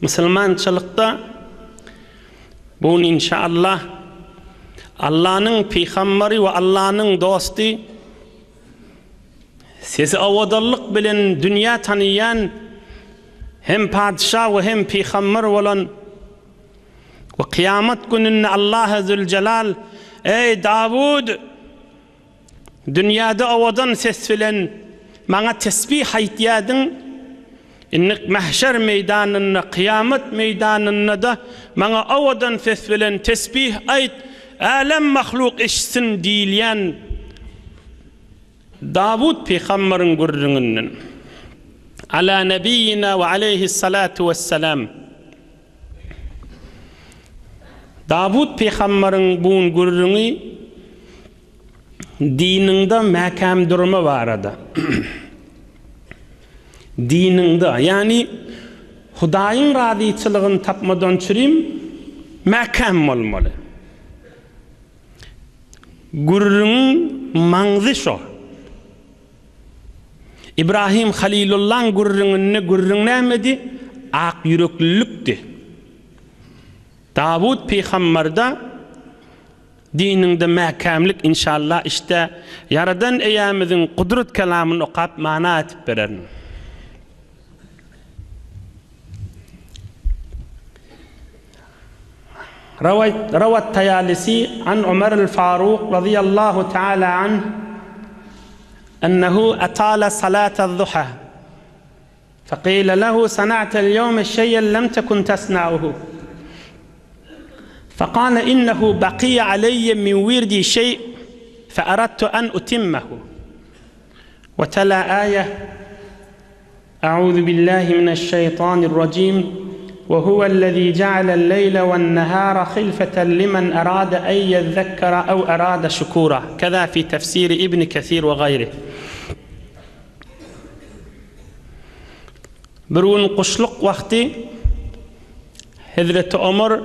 Musulmançylykda bu gün inşallah Allanyň pygamberi we Allanyň dosty sesi owadanlyk bilen dünýä tanyýan hem patyşa we hem pygamber bolan we kyýamat gününde Allahy Züljelal Eý Dawud! Dünýäde owadan ses bilen Maňa tesbih aýtýadyň, indi mähşer meýdanynda, kyýamat meýdanynda-da Maňa owadan ses bilen tesbih aýt, älem mahluk eşitsin diýilýän Dawut pygambaryň gürrüňinden. Ala nebiýina we aleýhissalatu wessalam. Dawut pygambaryň bu gürrüňi diniňde mäkäm durma barada. Diniňde, ýagny Hudaýyň razyçylygyny tapmadan çürim mäkäm bolmaly. Gürrüňiň maňzy şo. Ibrahim Halilullaň gürrüňinde gürrüň nämedi? Ak ýüreklilikdi. Dawut pygambarda diniňde mäkämlik inşallah işde Ýaradan Eýämiziň gudrat kelamyny okap mana etip bererin. Rawat Taýalisi an Umar al-Faruk razyýallahu taala anh ennehu atala salata-zuha. Feqile lehu sana'te el-yevme şey'en lem tekun tesna'uhu. Fekale innehu bakiye aleyye min virdi şey fearadtu en utimmehu. Ve tela ayeh Euzu billahi mineşşeytanirracim. Ve huvellezî cealel-leyle ve'n-nehâre hilfeten limen erâde en yezzekkera ev erâde şükûrâ. Keza fî tefsîri İbn Kesir ve gayrih. Bir gün guşluk wagty Hezreti Omar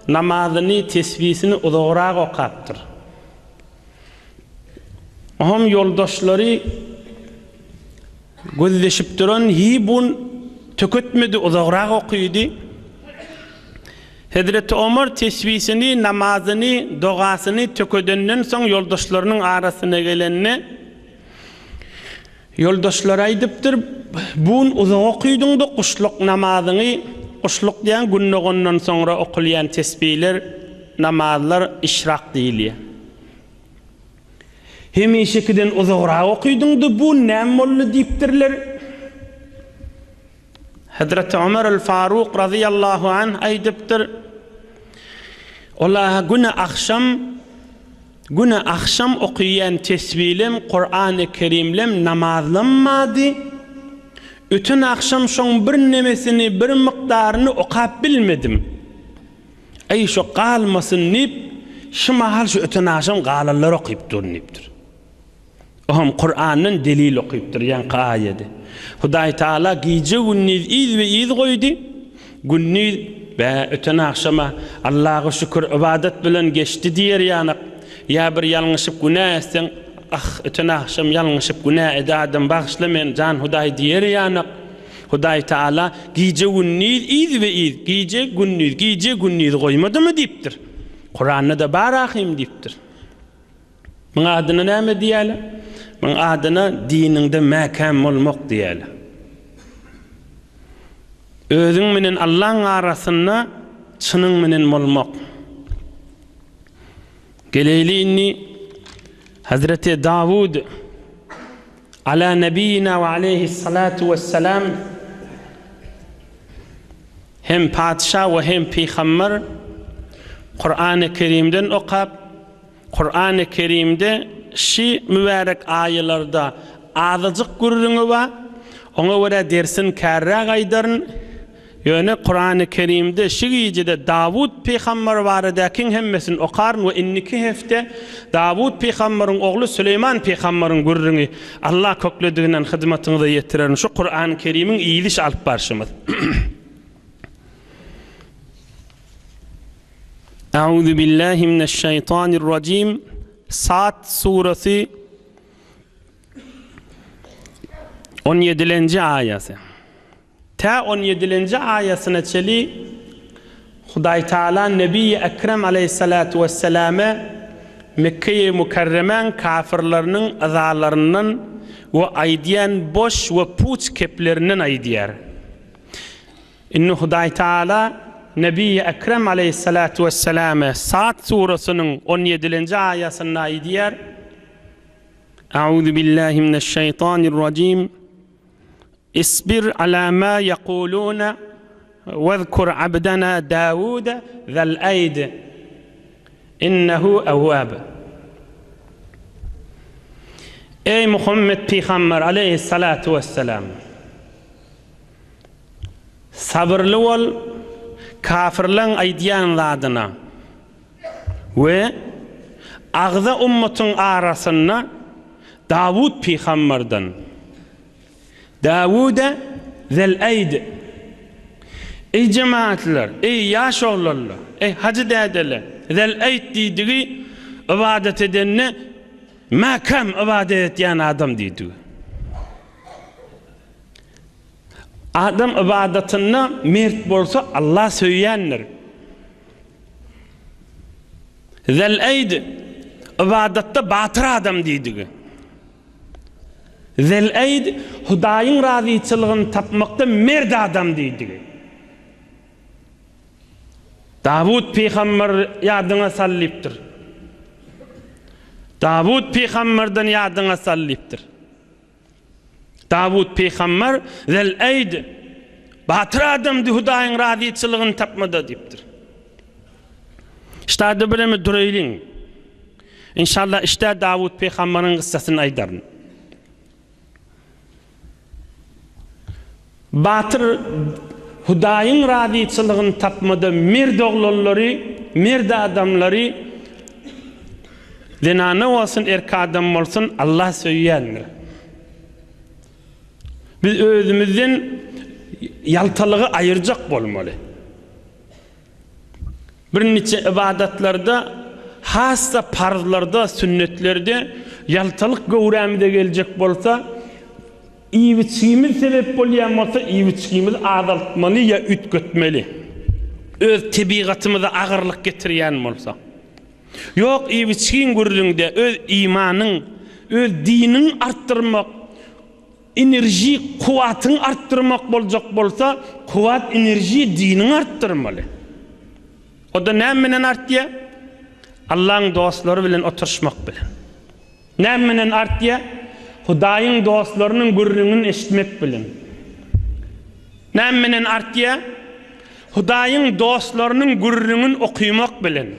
namazyny, tesbisini uzagrak okapdyr. Oňam ýoldaşlary Gözleşip duran hi bun töketmedi uzagrak okydy. Hezreti Omar tesbisini, namazyny, dogasyny tökedenden soň ýoldaşlarynyň arasyna gelende, ýoldaşlary aýdypdyr, Bun uzak okydyňda guşluk namazyňy, guşluk diýen gün dogandan soňra okulýan tesbiler, namazlar işrak diýilýär. Hemişekiden uzagrak okydyňda bu näme boldy diýipdirler. Hezreti Ömer el-Faruk razyýallahu anh aýdypdyr, Ola güne agşam güne agşam okyýan tesbilem, Kurany Kerimlem, namazlam bardy. Öten agşam şoň bir nemesini, bir mukdaryny okap bilmedim. Eý, şo galmasyn diýip, şu mahal şu öten agşam galanlary okyp durun diýipdir. Oňam Kurandan delil okypdyr, ýaňky aýady. Hudaý Taala gije-gündiz yzbe-yz goýdy. Gündiz, Bä, öten agşam-a, Allaha şükür, ybadat bilen geçdi diýer ýanak. Ýa bir ýalňyşyp günä etseň, Ah, öten agşam ýalňyşyp günä edädim, bagyşla meni, jan Hudaý diýer ýanak. Hudaý Taala gije-gündiz yzbe-yz, gije-gündiz, gije-gündiz goýmadymy diýipdir. Kuranda-da bar ahym diýipdir. Muň adyna näme diýýärler? Muň adyna diniňde mäkäm bolmak diýýärler. Özüň menen Allaň arasynda çynyň menen bolmak. Geleýli indi Hazreti Dawud Ala nebiýina we aleýhissalatu wessalam hem patyşa we hem pygamber Kurany Kerimden okap, Kurany Kerimde şi mübärek aýalarda azajyk gürrüňi bar, oňa görä dersin kärräk aýdaryn. Ýöne Kurany Kerimde şu gijede Dawut pygamber baradakyň hemmesini okaryn we indiki hepde Dawut pygamberiň ogly Süleýman pygamberiň gürrüňi Allah köklediginden hyzmatyňyza ýetirerin şu Kurany Kerimiň yzy şu alyp barşymyz. Euzu billahi mineşşeýtanirrajim Sad surasy 17-nji aýasy. Tä on ýedilenji aýasyna çeli Hudaý Taala Nebiýi Ekrem aleýhissalatu wesselame Mekgeýi Mükerremäň kafirleriniň yzalaryndan we aýdýan boş we puç keplerinden aýdýar. Indi Hudaý Taala Nebiýi Ekrem aleýhissalatu wesselame Sad surasynyň on ýedilenji aýasynda aýdýar, Auzu billahi mineşşeýtanirrajim. Isbir ala ma ýekuluna wezkur abdana Dawuda zal aýd innehu ewwab. Eý Muhammet pygamber aleýhissalatu wesselam! Sabyrly bol kafirleň aýdýan zadyna we agza ummatyň arasynda Dawut pygamberden Dawuda zel-aýd. Eý jemagatlar, eý ýaş oglanlar, eý hajy dädeler, zel-aýd diýdigi ybadat edende mäkäm ybadat etýän adam diýdigi. Adam ybadatynda mert bolsa Allah söýýändir. Zel-aýd ybadatda batyr adam diýdigi. Zel-Eýd, Hudaýyň razyçylygyny tapmakda mert adam diýdigi. Dawut pygamber ýadyňa sal diýipdir. Dawut pygamberden ýadyňa sal diýipdir. Dawut pygamber Zel-Eýd, batyr adamdy Hudaýyň razyçylygyny tapmada diýipdir. Ştada bireme duraýlyň. Inşallah işdä Dawut pygambaryň kyssasyny aýdaryn. Batyr Hudaýyň razyçylygyny tapmada merd oglanlary, merd adamlary zenana bolsun, erk adam bolsun Allah söýýändir. Biz özümizden ýaltalygy aýyrjak bolmaly. Birniçe ybadatlarda, has-da parzlarda, sünnetlerde ýaltalyk göwrämize geljek bolsa, iýip-içgimiz sebäp bolýan bolsa, iýip-içgimizi azaltmaly ýa üýtgetmeli. Öz tebigatymyza agyrlyk getirýän bolsa. Ýok, iýip-içgiň gürrüňde öz imanyň, öz diniňi artdyrmak, Enerji kuwwatyňy artdyrmak boljak bolsa, kuwwat enerji diniňi artdyrmaly. O-da näme bilen artýar? Allaň dostlary bilen oturyşmak bilen. Näme bilen artýar? Hudaýyň dostlarynyň gürrüňini eşitmek bilen. Näme bilen artýar? Hudaýyň dostlarynyň gürrüňini okymak bilen.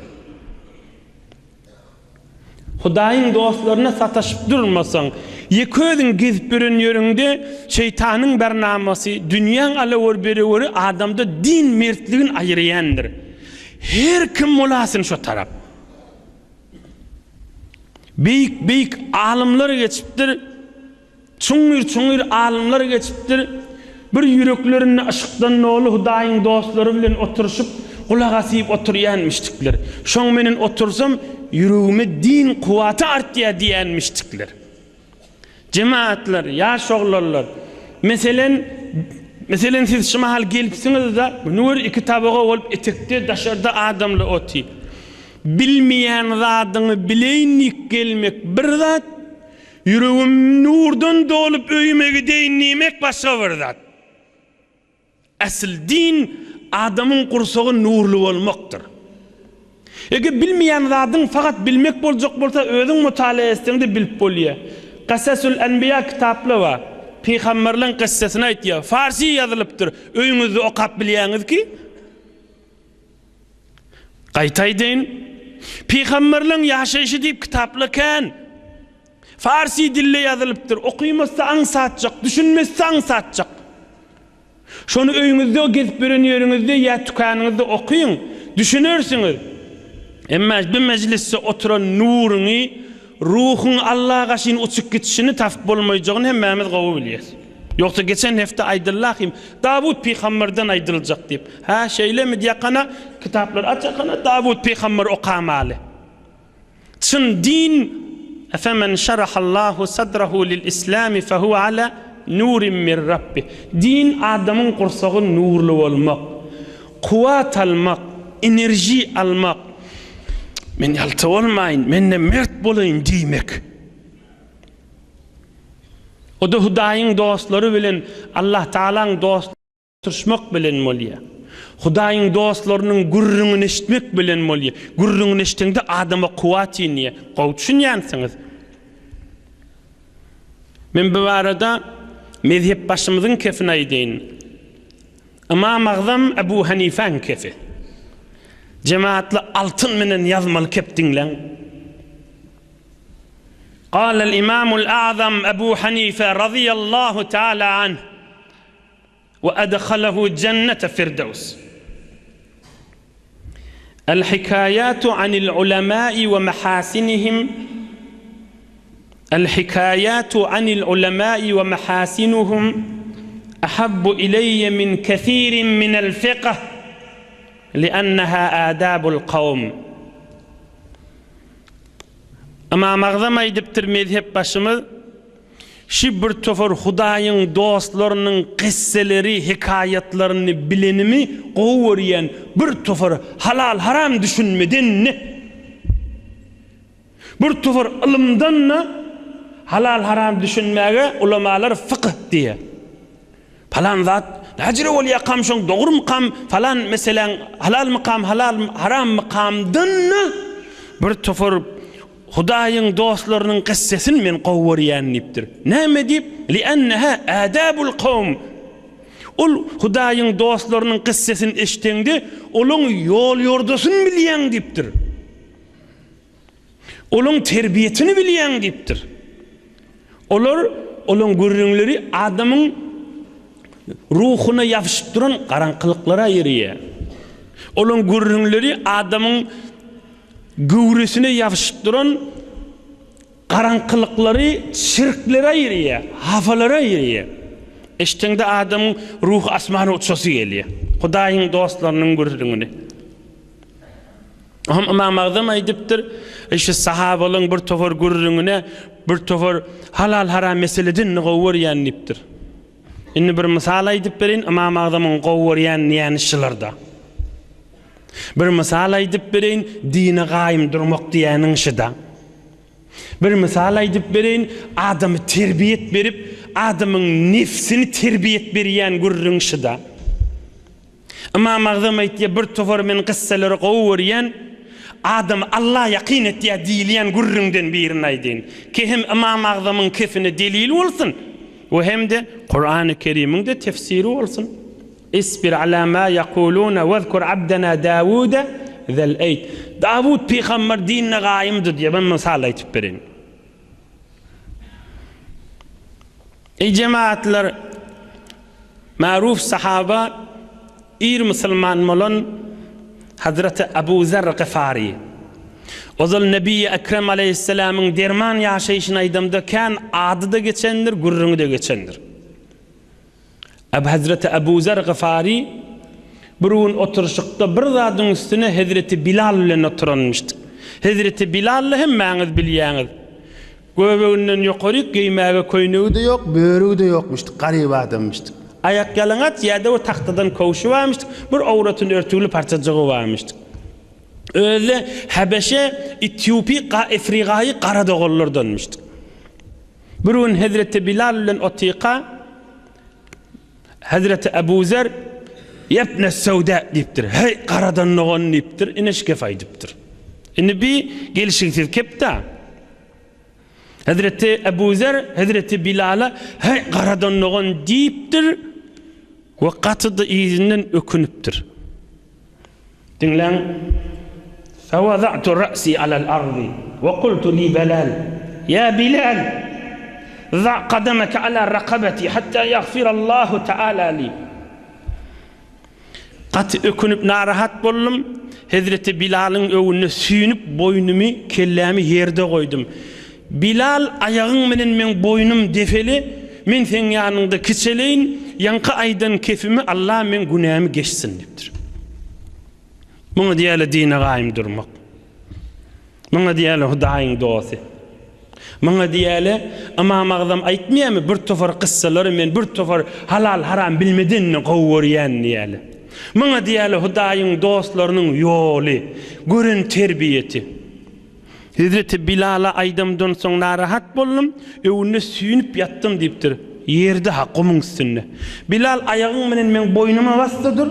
Hudaýyň dostlaryna sataşyp durmasaň, ýeke özüň gezip ýören ýeriňde şeýtanyň bernamasy, dünýäň alawar-bereweri adamda din mertligini aýyrýandyr. Her kim bolasyn şo tarap. Beýik-beýik alymlar geçipdir. Çuňňur-çuňňur alymlar geçipdir. Bir ýüreklerinde yşkdan doly Hudaýyň dostlary bilen oturyşyp, gulak asyp oturýanmyşdyklar. Şoň menen otursam, ýüregime din kuwwaty artýar diýýänmişdikler. Jemagatlar, ýaş oglanlar, meselen, meselen siz şu mahal gelipsiňiz-de, muny gör iki tabaga bolup etekde daşarda adamlar otyr. Bilmeýän zadyňy bileýin diýip gelmek bir zat, Ýüregim nurdan dolup öýüme gideýin diýmek başga bir zat. Asyl din adamyň gursagy nurly bolmakdyr. Eger bilmeýän zadyň fakat bilmek boljak bolsa özüň mutala etseňde bilip bolýar. Kasasul Enbiýa kitapla bar. Pygamberleň kyssasyny aýtýar. Farsi ýazylypdyr. Öýüňizde okap bilýäňizki? Gaýta aýdaýyn, Pygamberleň ýaşaýşy diýip kitaplar kän. Farsi dilde ýazylypdyr. Okymasa aňsatjak, düşünmese aňsatjak. Şony öýüňizde gezip ýören ýeriňizde ýa tükanyňyzda okyň, düşünersiňiz. Emma bu mejlisde oturan nuruňy, ruhuň Alla gaşyn uçup gitişini tapyp bolmaýjagyny hemmämiz gowy bilýäs. Ýogsa geçen hepde aýdyldy ahym, Dawut pygamberden aýdyljak diýip. Hä, şeýlemi diýakana, kitaplary açakana Dawut pygamber okamaly. Çyn din, Efemen şerahallahu sadrahu lil islami fehuve ala. nurin min Rabbih. Din adamyň gursagy nurly bolmak, kuwwat almak, enerji almak, men ýalta bolmaýyn, men-de mert bolaýyn diýmek. O-da Hudaýyň dostlary bilen Allah Tagalaň dostlary oturyşmak bilen bolýar. Hudaýyň dostlarynyň gürrüňini eşitmek bilen bolýar. Gürrüňini eşiteňde adama kuwwat inýär. Gowy düşünýänsiňiz. Men bu barada mezhepbaşymyzyň kefini aýdaýyn. Ymam Agzam Ebu Hanifäň kefi. Jemaatly altyn bilen ýazmaly kep diňläň. Galel Imamul A'zam Ebu Hanife razyýallahu taala anh we edhalehu jennete firdews. El hikaýatu anil ulemai we mahasinihim El hikaýatu anil ulemai we mahasinuhum ahabbu ileýe min kesirin minel fiqh li'enneha adabul kawm. Ymam Agzam aýdypdyr, mezhep başymyz, Şi bir topar Hudaýyň dostlarynyň kysseleri, hekaýatlaryny bilenimi gowy görýän bir topar halal-haram düşünmeden-de, bir topar ylymdan-da halal-haram düşünmäge ulamalar fykyh diýýär. Palan zat näjüre bolýakam şoň dogrumykam falan meseläň halalmykam halal haramykamdan-da bir topar Hudaýyň dostlarynyň kyssasyny men gowy görýän diýipdir. Näme diýip? Li'enneha adabul kowm. Ol Hudaýyň dostlarynyň kyssasyny eşdeňde olaň ýol-ýordasyny bilýäň diýipdir. Olaň terbiýesini bilýäň diýipdir. Olar, olaň gürrüňleri adamyň ruhuna ýapyşyp duran garaňkylyklary aýyrýar. Olaň gürrüňleri adamyň göwresine ýapyşyp duran garaňkylyklary, şirkleri aýyrýar, hafalary aýyrýar. Eşdeňde adamyň ruhy asmana uçasy gelýär. Hudaýyň dostlarynyň gürrüňini. Oňam Ymam Agzam aýdypdyr, Eý, şu sahabalaryň bir topar gürrüňine bir topar halal-haram meseleden-de gowy görýän diýipdir. Indi bir mysal aýdyp bereýin, Ymam Agzamyň gowy görýän diýýäni şular-da. Bir mysal aýdyp bereýin, dine gaýym durmak diýýäniň şy-da. Bir mysal aýdyp bereýin, adamy terbiýet berip, adamyň nebsini terbiýet berýän gürrüň şy-da. Ymam Agzam aýtýar, bir topar men kyssalary gowy görýän, adamy Alla ýakyn etýär diýilýän gürrüňden birini aýdaýyn. Ki hem Ymam Agzamyň kefine delil bolsun we hem-de Kurany Kerimiň-de tefsiri bolsun. Isbir ala ma ýakuluna wezkur abdena Dawude zel eýd. Dawut pygamber dinine gaýymdy diýýär, men mysal aýtyp bereýin. Eý jemagatlar! Maruf sahaba ir musulman bolan Hazreti Abu Zer Gyfary. Ozal Nebi Ekrem aleýhissalamyň derman ýaşaýşyny aýdamda kän ady-da geçendir, gürrüňi-de geçendir. Hazreti Abu Zer Gyfary bir gün oturyşykda bir zadyň üstüne Hezreti Bilal bilen oturanmyşdyk. Hezreti Bilal-da hemmäňiz bilýäňiz. Göbeginden ýokaryk geýmäge köýnegi-de ýok, börügi-de ýokmuşdyk, garyp adammyşdyk. Aýakýalaňaç ýa-da bir tagtadan köwşi barmyşdyk, bir owratyn örtügli parçajygy barmyşdyk. Özi-de Hebeşe, Etiopi, Efrigaýy gara doganlardanmyşdyk. Bir gün hezreti Bilal bilen otyka, Hezreti Ebu Zer, Ýebne Sewdä diýipdir. Heý, garadan dogan diýipdir. Ine şu gepi aýdypdyr. Indi bi gelşiksiz kep-dä. Hezreti Ebu Zer Hezreti Bilala, Heý, garadan dogan diýipdir we gaty-da yzyndan ökünipdir. Diňläň, Fewada'tu ra'si alal ardi we kultu li Belal, Ýa Bilal, za kadameke ala rakabeti hatta ýagfirallahu ta'ala li. Gaty ökünip narahat boldum. Hezreti Bilalyň öňünde süýnüp boýnumy, kellämi ýerde goýdum. Bilal aýagyň bilen meň boýnum defeli, men seň ýanyňda kiçeleýin, ýaňky aýdan kefimi Allah meň günämi geçsin diýipdir. Muňa diýýärler dine gaýym durmak. Muňa diýýärler Hudaýyň dosty. Muňa diýäli, Ymam Agzam aýtmaýarmy, bir topar kyssalary men bir topar halal-haram bilmeden-de gowy görýän diýäli. Muňa diýäli Hudaýyň dostlarynyň ýoly, gören terbiýeti. Hezreti Bilala aýdamdan soň narahat boldum, öwünde süýnüp ýatdym diýipdir. Ýerde-ha, gumuň üstünde. Bilal aýagyň bilen meň boýnuma basdy dur,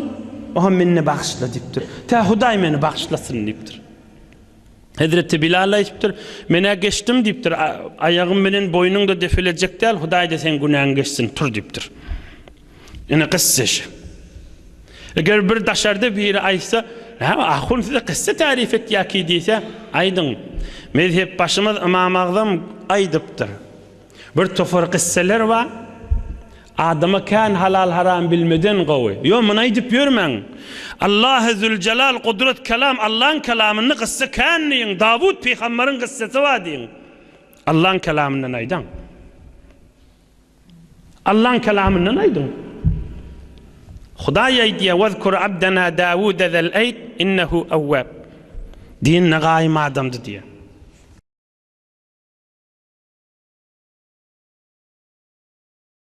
oha meni bagyşla diýipdir. Tä Hudaý meni bagyşlasyn diýipdir. Hezreti Bilal aýdypdyr, Men-ä geçdim diýipdir, aýagym bilen boýnuň-da depelejek däl, Hudaý-da seň günäňi geçsin, tur diýipdir. Ine kyssa şu. Eger bir daşarda biri aýtsa, Näme, ahun size kyssa taryf etýärki diýse, aýdyň, mezhepbaşymyz Ymam Agzam aýdypdyr. Bir topar kyssalar bar. Adama kän halal-haram bilmeden gowy. Ýo, muny aýdyp ýörmäň. Allahy Züljelal Gudrat Kelam Allaň kelamynda kyssa kän diýiň. Dawut pygambaryň kyssasy bar diýiň. Allaň kelamyndan aýdaň. Allaň kelamyndan aýdyň. Hudaý aýdýar, Wezkur abdana Dawuda zal eýd innehu awwab. Dinine gaýym adamdy diýýär.